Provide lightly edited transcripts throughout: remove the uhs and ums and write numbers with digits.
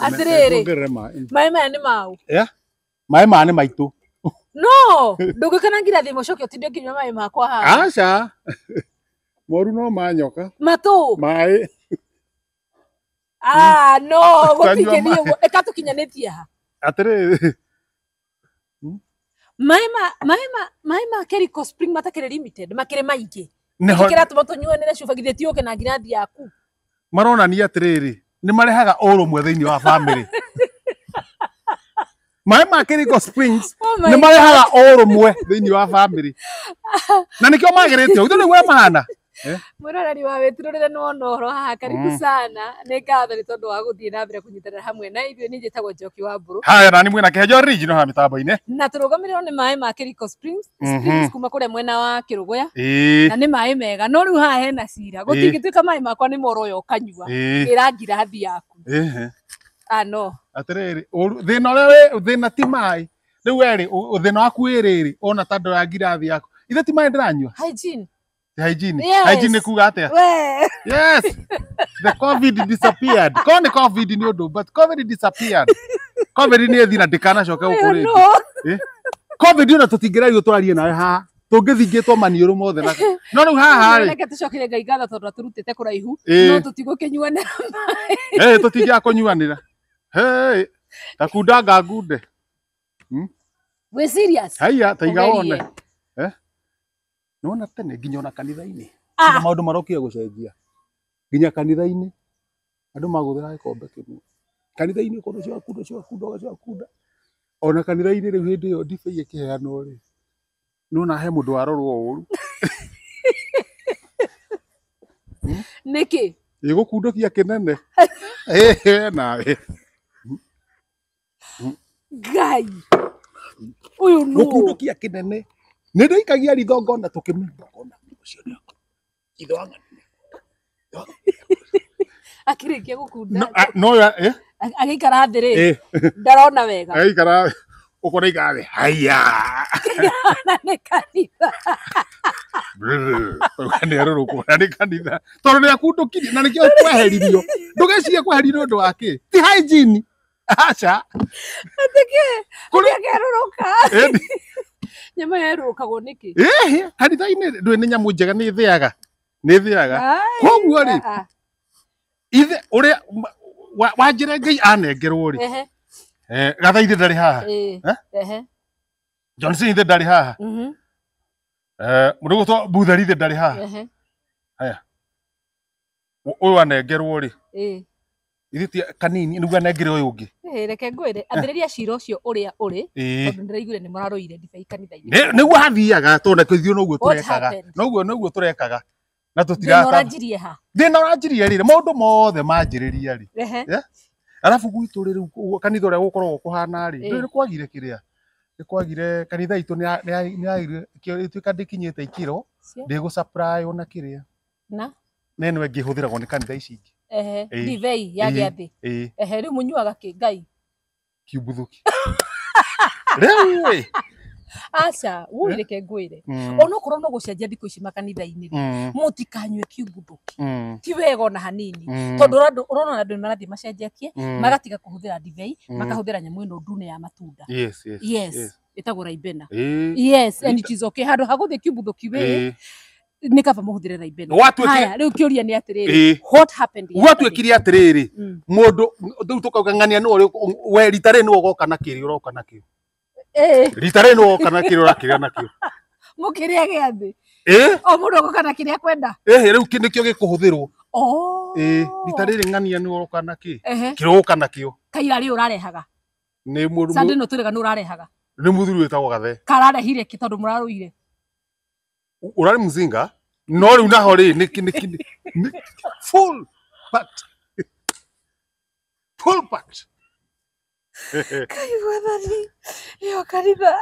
Atĩrĩrĩ. Ongerere maĩ. Maĩ maya nĩ mau? Maĩ maya nĩ maitũ. No ndũngĩkana ngirathi ĩmwe ũcoke ũtinde ũkĩnyua maĩ makwa haha. Aca. Moru no manyoka. Matũ. Maĩ. Ah, no Tanyua gũtingĩthiĩ maĩ. ũguo. Ĩka tũkinyanĩtie ha. Atĩrĩrĩ. Maĩ ma Kerico Spring matakĩrĩ limited, makĩrĩ maingĩ. Nĩho Kĩratũma tũnyuanĩre cuba, githĩ ti ũke na ngirathi yaku? Maronania atĩrĩrĩ, nĩ marehaga ũrũmwe thĩinĩ wa family. Maĩ ma Kerico Springs Oh my nĩ marehaga ũrũmwe thĩinĩ wa family. Na nĩkĩo magĩrĩte ũguo, nĩguo mahana. Mwĩroreri wa wĩturũrĩre nĩ wona ũhoro haha, karibu sana. Nĩ ngatho nĩ tondũ wa gũthiĩ na mbere kũnyitanĩra hamwe na ithuĩ. Niĩ njĩtagwo Njoki wa Mbũrũ. Haya, nani mwĩna kĩhenjo original haha mĩtambo-inĩ. Na tũrũgamĩrĩrwo nĩ maĩ ma Kerico Springs, Springs kuma kũrĩa mwena wa Kĩrũgũya. Na nĩ maĩ mega, no rĩu haha hena cira. Gũtingĩtuĩka maĩ makwa nĩ moro ũyũ ũkanyua. Ĩra ngirathi yaku. Ah, no. Atĩrĩrĩ, thĩna ũrĩa wĩ thĩna ti maĩ. Rĩu werĩ thĩna waku wĩ rĩrĩ, ona ta ndoya ngirathi yaku. Ithe ti maĩ ndĩranyua? Hygiene. Ti hygiene. Yes. Hygiene nĩ kuga atĩa? We. Yes. The COVID disappeared. Ko nĩ COVID nĩ ũndũ, but COVID disappeared. COVID nĩ ĩthira, ndĩkanacoke gũkũ Ũyũ rĩngĩ. no. COVID ona tũtingĩrario twarie nawe haha. Tũngĩthingĩtwo maniũrũ mothe na. No rĩu haha rĩ, Reke tũcokerie Ngai ngatho tondũ atũrutĩte kũraihu. No tũtigũkĩnyuanĩra maĩ. Tũtingĩaga kũnyuanĩra. Hey, ta kunda ngangunde. We serious? Haiya, ta iga Ũgerie. wone. Nĩwona tene nginya ona kanitha-inĩ. Ah. Nginya maũndũ marokire gũcenjia. Nginya kanitha-inĩ andũ magũthĩra gĩkombe kĩmwe. Kanitha-inĩ ũkona ũcio akunda, ũcio akunda, ũcio akunda. Ona kanitha-inĩ rĩu hĩndĩ ĩyo ndibei ĩkĩheanwo rĩ, nĩwona he mũndũ warorwo ũru. Nĩkĩ? Ĩgũkundũkia kĩnene. Ĩĩ, nawe. Ngai. Ũyũ nũ? Gũkundũkia kĩnene. Nĩ ndaikagia ritho ngona tũkĩmenya ngona ũcio nĩ ithe wa ng'ania. Akĩrĩkia gũkunda. No, no ya, Agĩikara thĩ rĩ, ndarona wega. Agĩikara ũkona ikara thĩ. Haiya. Na nĩ kanitha. Nĩ arũrũkwo na nĩ kanitha. Tondũ nĩ akundũkirie na nĩkĩo kweheririo. Ndũgecirie kweheririo nĩ ũndũ wa kĩ? Ti hygiene. Aca. Atĩkĩ? Kũrĩ- Akerũrũka. Ĩni. Nyama yerũrũkagwo nĩkĩ? Ĩhĩ, kanitha-inĩ ndũĩ nĩ nyamũ njega, nĩ ĩthĩaga. Nĩ ĩthĩaga. Ai, Koguo rĩ, ah, ah. ithe ũrĩa wa njĩra Ngai anengerwo rĩ. Gatha ithe ndarĩ haha. Eh? Johnson ithe ndarĩ haha. Mũndũ ũgũtwo Buthari ithe ndarĩ haha. Ũyũ anengerwo rĩ. Ithe ti kanini nĩguo anengere ũyũ ũngĩ. Reke ngwĩre, ambĩrĩria cira ũcio ũrĩa ũrĩ, tondũ ndĩraiguire nĩ mũrarũire ndibei kanitha-inĩ. Nĩguo hathiaga tondũ ithuĩ noguo What tũrekaga. happened? Noguo tũrekaga. Na Thĩna tũtirata. ũranjirie ha? Thĩna ũranjirie rĩrĩ, maũndũ mothe manjĩrĩria rĩ. Arabu gwitũ rĩ, rĩu ũguo kanitha ũrĩa gũkoragwo kũhana rĩ, ndũĩ nĩ kwagire kĩrĩa. Nĩ kwagire kanitha itũ nĩ yagire ĩtuĩka ndĩkinyĩte ikĩro, ndĩgũ supply ona kĩrĩa. Na? Na ĩno ĩngĩ ĩhũthĩragwo nĩ kanitha ici ingĩ. Ndibei ya gĩathĩ. Rĩu mũnyuaga kĩ Ngai? Kiumbuthuki. Rĩu ĩ. Aca, wũi reke ngwĩre. Onokorwo no gũcenjia thikũ ici makanitha-inĩ rĩ, mũtikanyue kiumbuthuki. Ti wega ona hanini. Tondũ ũrona andũ nĩ marathiĩ macenjetie, magatiga kũhũthĩra ndibei, makahũthĩra nyamũ ĩno ndune ya matunda. Yes, yes. Yes. Ĩtagwo Ribena. Yes, and it is okay. Handũ ha gũthiĩ kiumbuthuki wĩ, nĩ kaba mũhũthĩre Ribena. Haya, rĩu kĩũria nĩ atĩrĩrĩ, what happened yesterday? Gwatuĩkire atĩrĩrĩ, mũndũ rĩu tũkauga ng'ania nĩwe ũrĩ we rita rĩrĩ nĩwe ũgoka na kĩrĩa ũroka nakĩo. Rita rĩrĩ nĩwe ũgoka na kĩrĩa ũrakĩrĩa nakĩo. Mũkĩrĩa gĩathĩ. O mũndũ agoka na kĩrĩa akwenda. Rĩu nĩkĩo gĩkũhũthĩrwo. Oh. Rita rĩrĩ ng'ania nĩwe ũroka na kĩ? Kĩrĩa ũgoka nakĩo. Kaira rĩ ũrarehaga? Nĩ mũndũ Sunday ĩno tũrĩga nĩ ũrarehaga? Nĩ mũthuri wĩtagwo Gathe. Kararehire kĩ tondũ mũrarũire? Ũrarĩ mzinga, no rĩu naho rĩ nĩ full packed. Full packed. Kai mwathani, ĩyo kanitha.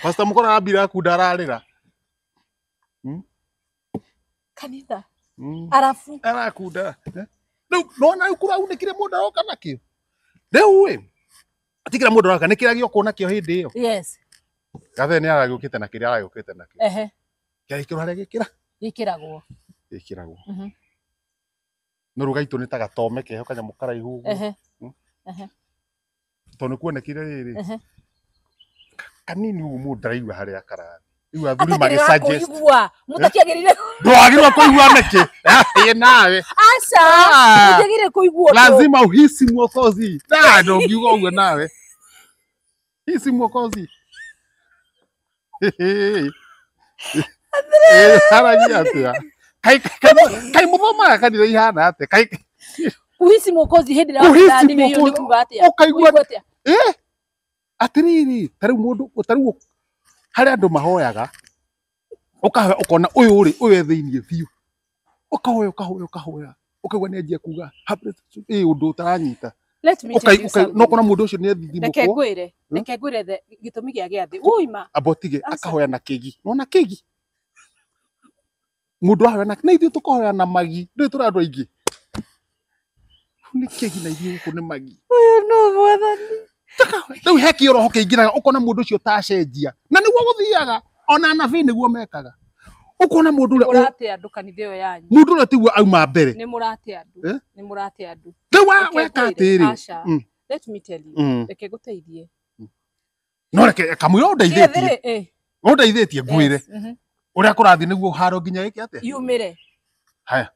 Pastor Mukora arambire akunda ararĩra. Kanitha. Arabu. Arakunda. Rĩu nona rĩu kũraunĩkire mũndũ aroka nakĩo. Rĩu ĩ, ti kĩrĩa mũndũ aroka, nĩ kĩrĩa gĩokwo nakĩo hĩndĩ ĩyo. Yes. Gathe nĩ aragĩũkĩte na kĩrĩa aragĩũkĩte nakĩo. Kĩagĩkĩrwo harĩa gĩkĩra Gĩkĩragwo. Gĩkĩragwo. Mhm. No rĩu gaitũ nĩ ta gatome keho kanyamũ karaihu ũguo. Ehe. Tondũ nĩ kuonekire rĩrĩ kanini ũguo mũndũ ndaraigua harĩa karathiĩ. Rĩu athuri Atakĩrĩ wa magĩsuggest kũigua. Mũtakĩagĩrĩire. Ndwagĩrĩirwo kũigua nĩkĩ? Ĩ nawe. Aca. Ah. Mũtiagĩrĩire kũigua ũndũ. Lazima uhisi mwokozi. Na ndũngiuga ũguo nawe. Hisi mwokozi. Aragia atĩa? Kai kai mũthomaga kanitha ihana atĩa? Kai Kuhisi mwokozi hĩndĩ ĩrĩa Kuhisi wathiĩ nĩ mwokozi. kuga atĩa? Ũkaigua Kũigua atĩa? Atĩrĩrĩ, ta rĩu mũndũ ta rĩu harĩ andũ mahoyaga ũkahoya ũkona ũyũ rĩ ũyũ e thĩiniĩ biũ, ũkahoya ũkahoya ũkahoya ũkaigua nĩ anjia kuga ĩ ũndũ ũtaranyita. Let me tell you something. No kona mũndũ ũcio nĩ Reke athithimũkwo. ngwĩre, reke ngwĩre gĩtũmi gĩa gĩathĩ. Uima. Amba ũtige Aca. akahoya na kĩgi, nona kĩgi mũndũ ahoya na ithuĩ tũkahoya na magi, ndũĩ tũrĩ andũ aingĩ nĩ kĩgi na ithuĩ gũkũ nĩ magi. Ũyũ no mwathani. Rĩu he kĩoroho kĩingĩraga ũkona mũndũ ũcio tacenjia, na nĩguo gũthiaga ona anabii nĩguo mekaga, ũkona mũndũ ũrĩa Mũrate andũ kanitha ĩyo yanyu. Mũndũ ũrĩa tiguo auma mbere. Nĩ mũrate andũ. Eh? Nĩ mũrate andũ. Rĩu Reke weka ngwĩre, atĩrĩ. Aca. Let me tell you. Reke ngũteithie. No reke kamũira ũndeithĩtie. Gĩathĩ rĩ, eh. Ũndeithĩtie ngwĩre. Yes. Ũrĩa kũrathiĩ nĩguo haro nginya ĩke atĩa? Yumĩre. Haya.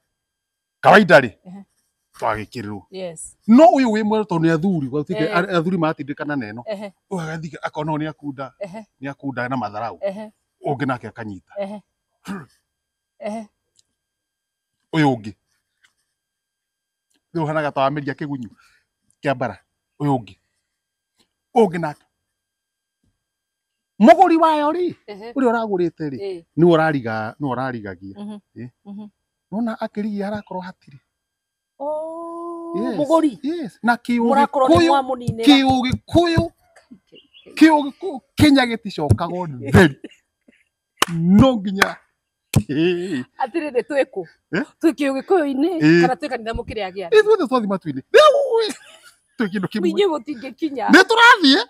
Kawaida rĩ Ehe. twagĩkĩrĩrwo. Yes. No ũyũ wĩ mwerũ tondũ nĩ athuri, gwatuĩka Eh. athuri maratindĩkana na ĩno. Ehe. Ũyũ agathiĩ akona ũyũ nĩ akunda, Ehe. nĩ akunda na matharaũ. Ehe. Ũngĩ nake akanyita. Ehe. Ehe. Ũyũ ũngĩ. Rĩu ũhanaga ta wamĩria kĩgunyũ kĩa mbara. Ũyũ ũngĩ. Ũngĩ nake. Mũgũri wayo rĩ, Ehe. ũrĩa ũragũrĩte rĩ, Eh. nĩwe ũrariga, nĩwe ũrarigagia. Mhm. Eh. Mhm. Nona akĩrigia harakorwo hatirĩ. Oh, Yes. mũgũri. Yes. Na Mũrakorwo nĩ kĩũgĩkũyũ, mwamũninĩra. kĩũgĩkũyũ, kĩũgĩkũyũ Kenya gĩticokagwo theri. No nginya. Ĩĩ. Atĩrĩrĩ twĩ kũ? Eh? Twĩ kĩũgĩkũyũ-inĩ Eh. kana twĩ kanitha mũkĩrĩa gĩathĩ? Ithuothe twathiĩ matu-inĩ. Rĩu twĩ kĩndũ kĩmwe. Inyuĩ mũtingĩkinya. Nĩ tũrathiĩ.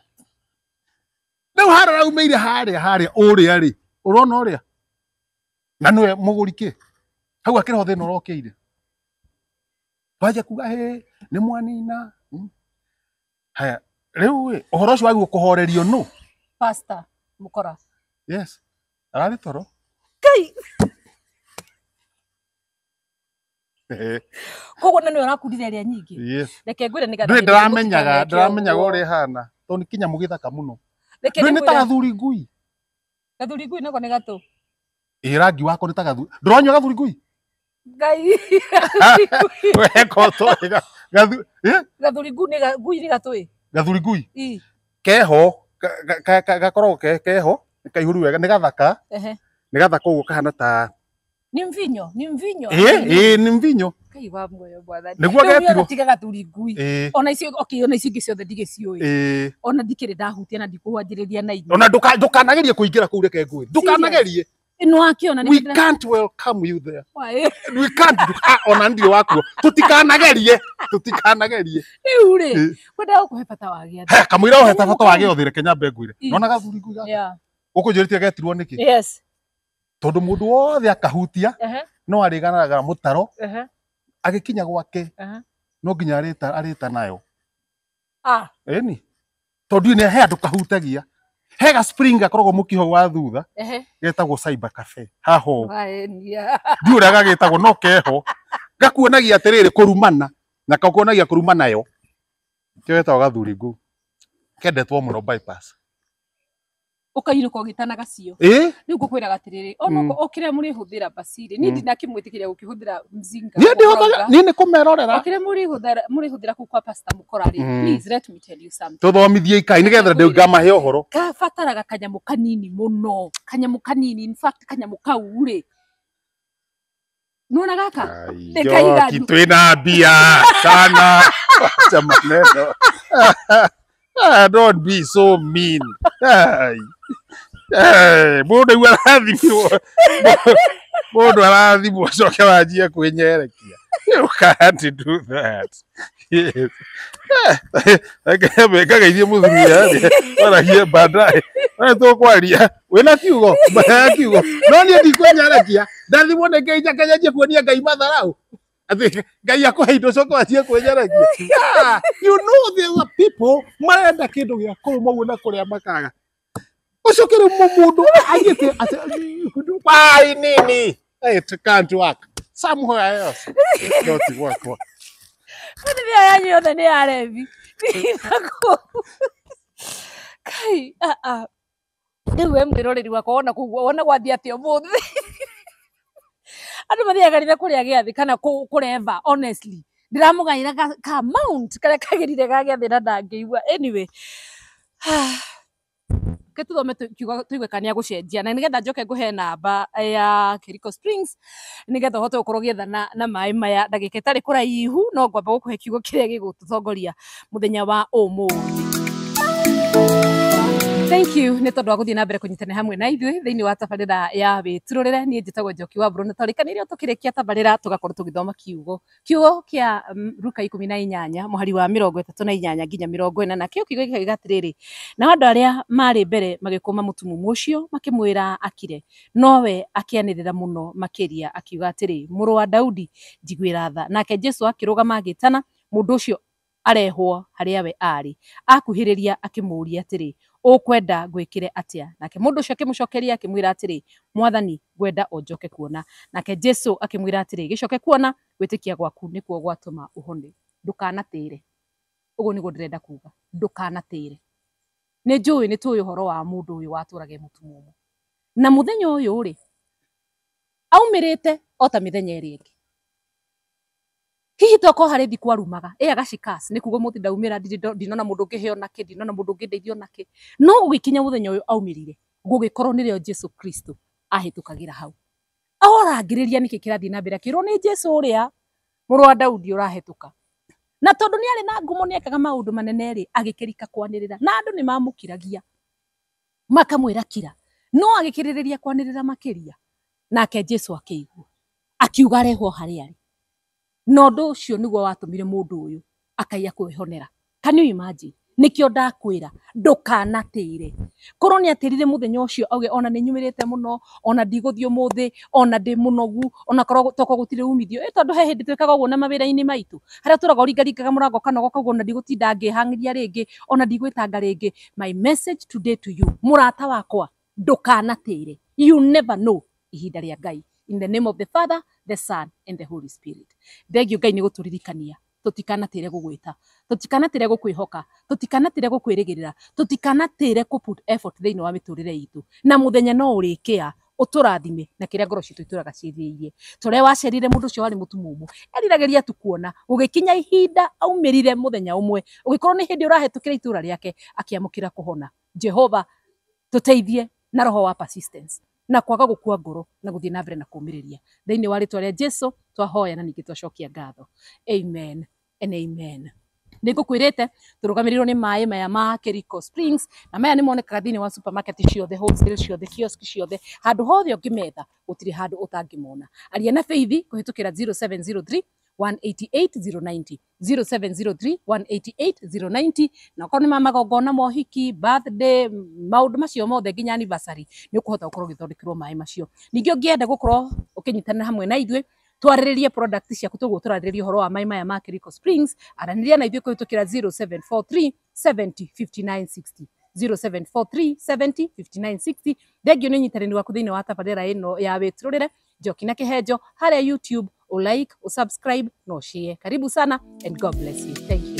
Rĩu harĩa ũraumĩire harĩa harĩa ũrĩa rĩ, ũrona ũrĩa? Na nĩwe mũgũri kĩ? Hau akĩrĩ ho thĩna ũrokĩire. Wanjia kuga hĩ, nĩ mwanina. Haya, rĩu ĩ, ũhoro ũcio wagĩrĩirwo kũhorerio nũ? Pastor Mukora. Yes. Ararĩ toro. Ngai. Eh, Koguo na nĩwe ũrakundire ĩrĩa nyingĩ. Yes. Reke ngwĩre nĩgetha Ndũĩ hĩndĩ ĩyo ndĩramenyaga, mũtikaneke ndĩramenyaga ũguo. ũrĩa ĩhana. Tondũ nĩ kĩnyamũ gĩthaka mũno. Reke Ndũĩ nĩ ta ngwĩre gathuri ngui. gathuri ngui nako nĩ gatũ. Ĩ rangi wako nĩ ta gathuri. Ndũranyua gathuri ngui? Ngai. Weka ũtoĩ eh? Gathuri ngui nĩ ngui nĩ gatũ ĩ. Gathuri ngui. Ĩ. Keho, gakoragwo keho, nĩ kaihũru wega, nĩ gathaka. Ehe. Nĩ gathaka ũguo kahana ta Ni mvinyo, ni mvinyo. Ĩ, ĩ, nĩ mvinyo. Ngai wa muoyo mwathani. Nĩguo Rĩu getirwo. niĩ tiga gathuri ngui. Ĩ. Ona icio okay, ona icio ingĩ ciothe ndigĩciũĩ. Ĩ. Ona ndikĩrĩ ndahutia na ndikũhwanjĩrĩria na inyuĩ. Ona ndũkanagerie kũingĩra kũu reke ngwĩre. Ndũkanagerie. Ĩno wakĩona nĩ We ndĩra- can't welcome you there. Why? We can't. Ona ndirĩ wakuo. Tũtikanagerie. Tũtikanagerie. Rĩu rĩ, Ĩ. kwendaga gũkũhe bata wa gĩathĩ. He, kamũira ũhete bata wa gĩathĩ reke nyambe ngwĩre. Ĩ. Nona gathuri ngui gaka. Yeah. Ũkũnjũrĩtie getirwo nĩkĩ? Yes. Tondũ mũndũ wothe akahutia Ehe. no arĩganaga mũtaro Ehe. agĩkinya gwake Ehe. no nginya arĩta nayo. Ah. Ĩni. Tondũ nĩ he andũ kahutagia. He ga spring gakoragwo mũkiho wa thutha Ehe. getagwo cyber cafe haho ũguo. Waenia. Ndiũĩ ũrĩa gagĩtagwo no keho. Gakuonagia atĩrĩrĩ kũrumana na gakuonagia kũrumana yo. Kĩo getagwo gathuri ngui. Kendetwo mũno bypass. Ũkainũka ũgĩtanaga cio. Ĩ? Rĩu ngũkwĩraga atĩrĩrĩ, ona o kĩrĩa mũrĩhũthĩra bacirĩ, niĩ ndinakĩmwĩtĩkĩria gũkĩhũthĩra mzinga. Niĩ ndihũthagĩra, niĩ nĩ kũmerorera. O kĩrĩa mũrĩhũthĩra kũu kwa Pastor Mukora rĩ, please let me tell you something. Tũthomithie ikai nĩgetha ndĩ ngamahe ũhoro. Kabataraga kanyamũ kanini mũno, kanyamũ kanini, in fact kanyamũ kau rĩ. Nĩwona gaka? Nĩ kaiganu. Njoki twĩna mbia sana. Wacha maneno. Don't be so mean. Ai. Mũndũ rĩu arathimirwo. Mũndũ arathimwo acoke wanjie kwĩnyerekia. You can't do that. Yes. Ngagaithie mũthuri yaani waragie baadaye. Wewe tũkwaria wĩna kiugo mbaya kiugo no niĩ ndikwĩnyaragia ndathimwo nĩ Ngai njakanyanjie kuonia Ngai matharau atĩ Ngai akũhe indo coka wanjie kwĩnyaragia. You know there are people marenda kĩndũ gĩa kũrũma ũguo na kũrĩa makaga ũcoke rĩu mũndũ aigĩte atĩ why nini. It can't work somewhere else. It's not work. Bamĩrĩ yanyu yothe nĩ arebi. Kai, rĩu we mwĩroreri wakwa wona koguo wona gwathiĩ atĩa ũmũthĩ. Andũ mathiaga kanitha kũrĩa gĩathĩ kana kũreva honestly. Ndĩramũgaĩra ka amount karĩa kagĩrĩire ga gĩathĩ na ndangĩigua. Anyway, ke tuthome kiugo tuigue kana nĩegũcenjia na nĩgetha njoke ngũhe namba ya Kiriko Springs nĩgetha ũhote gũkorwo ũgĩetha na maĩ maya ndagĩka ĩtarĩ kũraihu no ngwamba gũkũhe kiugo kĩrĩa gĩgũtũtongoria mũthenya wa ũmũthĩ. Thank you nĩ tondũ wa gũthiĩ na mbere kũnyitanĩra hamwe na ithuĩ thĩinĩ wa tabarĩra ya wĩturũrĩre. Niĩ njĩtagwo Njoki wa Mbũrũ na twarĩkanĩire tũkĩrĩkia tabarĩra tũgakorwo tũgĩthoma kiugo kĩa Luka 18 mũhari wa 38 nginya 40 na kĩo kiugo gĩkoiga atĩrĩrĩ, nao andũ arĩa maarĩ mbere magĩkũma mũtumumu ũcio makĩmwĩra akire, nowe akĩanĩrĩra mũno makĩria akiuga atĩrĩ, mũrũ wa Daudi njiguĩra tha. Nake Jesũ akĩrũgama agĩtana mũndũ ũcio arehwo harĩa we arĩ, akuhĩrĩria akĩmũũria atĩrĩ, ũkwenda ngwĩkĩre atĩa? Nake mũndũ ũcio akĩmũcokeria akĩmwĩra atĩrĩ, Mwathani, ngwenda ũnjoke kuona. Nake Jesũ akĩmwĩra atĩrĩ, gĩcoke kuona, gwĩtĩkia gwaku nĩkuo gwatũma ũhone. Ndũkanatĩre. Ũguo nĩguo ndĩrenda kuga, ndũkanatĩre. Nĩ njũĩ nĩ tũĩ ũhoro wa mũndũ ũyũ watũraga e mũtumumu, na mũthenya ũyũ rĩ aumĩrĩte o ta mĩthenya ĩrĩa ĩngĩ. Hihi tokorwo harĩ thikũ arumaga ĩ agacikas nĩ kuga ũmũthĩ ndaumĩra ndinona mũndũ ũngĩheo nakĩ, ndinona mũndũ ũngĩndeithio nakĩ, no gũgĩkinya mũthenya ũyũ aumĩrire gũgĩkorwo nĩrĩo Jesũ Kristo ahĩtũkagĩra hau. Orangĩrĩria nĩkĩ kĩrathiĩ na mbere, akĩrwo nĩ Jesũ ũrĩa mũrũ wa Daudi ũrahĩtũka. Na tondũ nĩ arĩ na ngumo nĩ ekaga maũndũ manene rĩ, agĩkĩrika kwanĩrĩra na andũ nĩ mamũkiragia makamwĩra kira, no agĩkĩrĩrĩria kwanĩrĩra makĩria. Nake Jesũ akĩigua akiuga arehwo harĩa arĩ, na ũndũ ũcio nĩguo watũmire mũndũ ũyũ akaiya kwĩhonera. Can you imagine? Nĩkĩo ndakwĩra ndũkanatĩre. Korwo nĩ atĩrire mũthenya ũcio auge ona nĩ nyumĩrĩte mũno, ona ndigũthiĩ ũmũthĩ, ona ndĩ mũnogu, ona korwo tokorwo gũtirĩ umithio. Tondũ he hĩndĩ twĩkaga ũguo na mawĩra-inĩ maitũ, harĩa tũraga ũringaringaga mũrango ũkanoga ũkauga ona ndigũtinda ngĩhang'ĩria rĩngĩ, ona ndigwĩtanga rĩngĩ. My message today to you, mũrata wakwa, ndũkanatĩre. You never know ihinda rĩa Ngai. In the name of the Father, the Son, and the Holy Spirit. Thank you Ngai nĩ gũtũririkania tũtikanatĩre gũgwĩta, tũtikanatĩre gũkwĩhoka, tũtikanatĩre gũkwĩrĩgĩrĩra, tũtikanatĩre kũ put effort thĩinĩ wa mĩtũrĩre itũ, na mũthenya no ũrĩkĩa ũtũrathime na kĩrĩa ngoro citũ itũraga ciĩrirĩirie. Tũrĩa wacerire mũndũ ũcio warĩ mũtumumu eriragĩria tu kuona, gũgĩkinya ihinda aumĩrire mũthenya ũmwe, ũgĩkorwo nĩ hĩndĩ ũrahĩtũkĩra itũra rĩake akĩamũkĩra kũhona. Jehova tũteithie na roho wa persistence na kwaga gũkua ngoro na gũthiĩ na mbere na kũũmĩrĩria. Thĩinĩ wa rĩtwa rĩa Jesũ twahoya na ningĩ twacokia ngatho. Amen and amen. Nĩ ngũkwĩrĩte tũrũgamĩrĩirwo nĩ maĩ maya ma Kiriko Springs, na maya nĩ monekaga thĩinĩ wa supermarket ciothe, wholesale ciothe, kiosk ciothe, handũ hothe ũngĩmetha gũtirĩ handũ ũtangĩmona. Aria na Faith kũhĩtũkĩra 0703 188 090, 0703 188 090, na okorwo nĩ ma magongona ma ũhiki, birthday, maũndũ macio mothe nginya anniversary, nĩ ũkũhota gũkorwo ũgĩthondekerwo maĩ macio. Ningĩ ũngĩenda gũkorwo ũkĩnyitanĩra hamwe na ithuĩ twarĩrĩrie product ciaku tũguo tũrarĩrĩria ũhoro wa maĩ maya ma Kiriko Springs, aranĩria na ithuĩ kũhĩtũkĩra 0743 70 59 60, 0743 70 59 60. Thengio nĩ ũnyitanĩri waku thĩinĩ wa tabarĩra ĩno ya wĩturũrĩre Njoki na Kĩhenjo harĩa YouTube, u like, u subscribe na u share. Karibu sana and God bless you. Thank you.